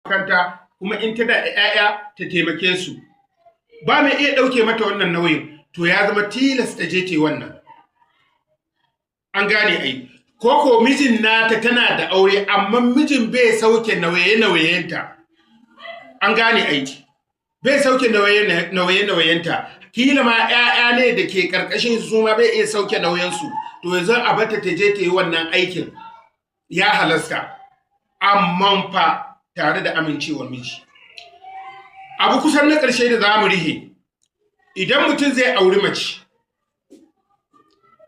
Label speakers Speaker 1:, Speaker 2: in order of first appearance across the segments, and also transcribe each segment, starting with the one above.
Speaker 1: Kanta kuma in tana da 'ya'ya ta taimake su, ba mai iya ɗauke mata wannan nauyin, to ya zama tilas ta je ta yi wannan. An gane ai. Ko ko mijin nata, tana da aure amma mijin bai sauke nauye-nauyenta. An gane ai. Bai sauke nauye-nauyenta. Kila ma 'ya'ya ne da ke karkashin su ma bai iya sauke nauyensu. To yanzu a bata ta je ta yi wannan aikin, ya halasta. Amma fa tare da amincewar miji. Abu kusan na ƙarshe da za mu rihe, idan mutum zai auri mace,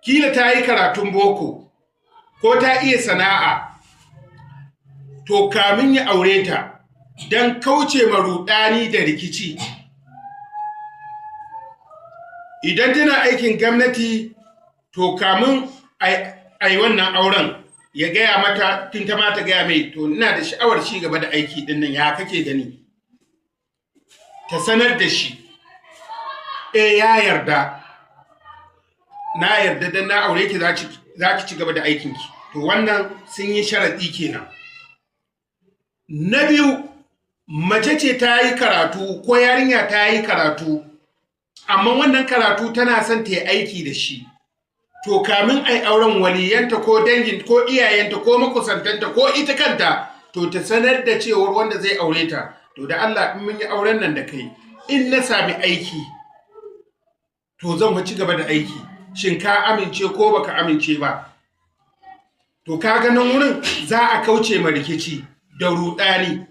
Speaker 1: kila ta yi karatun boko ko ta iya sana'a, to kamin ya aure ta, don kauce ma ruɗani da rikici, idan tana aikin gwamnati, to kamin a yi wannan auren ya gaya mata, tun ta mata gaya mai, "To ina da sha'awar ci gaba da aiki din nan, ya kake gani?" Ta sanar da shi, eh, ya yarda, "Na yarda, dan na aure ki za ki ci gaba da aikinki." To wannan sun yi sharaɗi kenan. Na biyu, mace ce ta yi karatu ko yarinya ta yi karatu, amma wannan karatu tana son ta yi aiki da shi, to kamin ai auren, waliyanta ko dangin ko iyayenta ko makusantanta ko ita kanta, to ta sanar da cewar wanda zai aure ta, "To da Allah in mun yi auren nan da kai, in na sami aiki to zan ci gaba da aiki, shin ka amince ko baka amince ba?" To ka ga nan wurin za a kauce ma rikici da rudani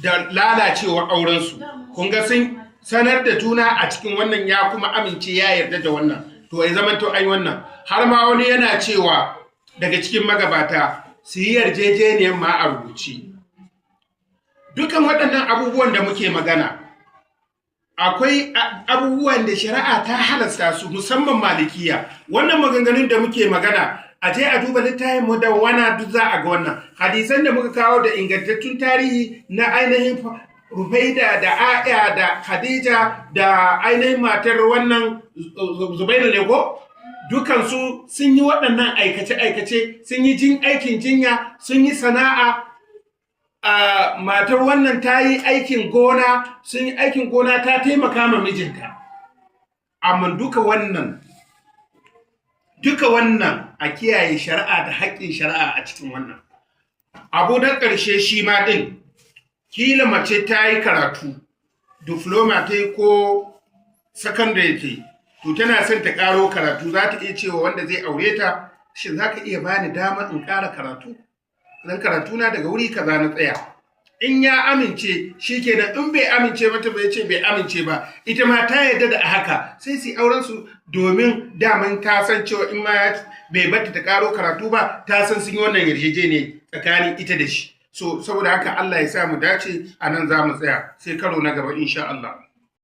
Speaker 1: da lalacewar aurensu. Kun ga sun sanar da juna a cikin wannan, ya kuma amince, ya yarda da wannan, to ya zama to ai wannan. Har ma wani yana cewa daga cikin magabata su yi yarjejeniyar ma a rubuce. Dukan waɗannan abubuwan da muke magana, akwai abubuwan da shari'a ta halasta su, musamman Malikiya. Wannan maganganun da muke magana, a je a duba littafin mu da wana, duk za a ga wannan hadisan da muka kawo da ingantattun tarihi na ainihin Rufaida da Aya da Khadija da ainihin matar wannan Zubairu ne ko, dukansu sun yi waɗannan aikace-aikace, sun yi jin aikin jinya, sun yi sana'a. Matar wannan ta yi aikin gona, sun yi aikin gona, ta taimaka ma mijinta. Amma duka wannan a kiyaye shari'a da haƙƙin shari'a a cikin wannan abu. Na ƙarshe shi ma ɗin, kila mace ta yi karatu, diploma ta yi ko secondary ta yi, to tana son ta ƙaro karatu, za ta iya cewa wanda zai aure ta, "Shin za ka iya bani dama in ƙara karatu? Dan karatu na daga wuri kaza na tsaya." In ya amince shikenan, in bai amince mata bai ce bai amince ba, ita ma ta yarda da haka, sai su auren su, domin daman ta san cewa in ma bai bata ta karo karatu ba, ta san sun yi wannan yarjejeniya tsakanin ita da shi. So saboda haka, Allah ya sa mu dace. A nan za mu tsaya, sai karo na gaba insha Allah.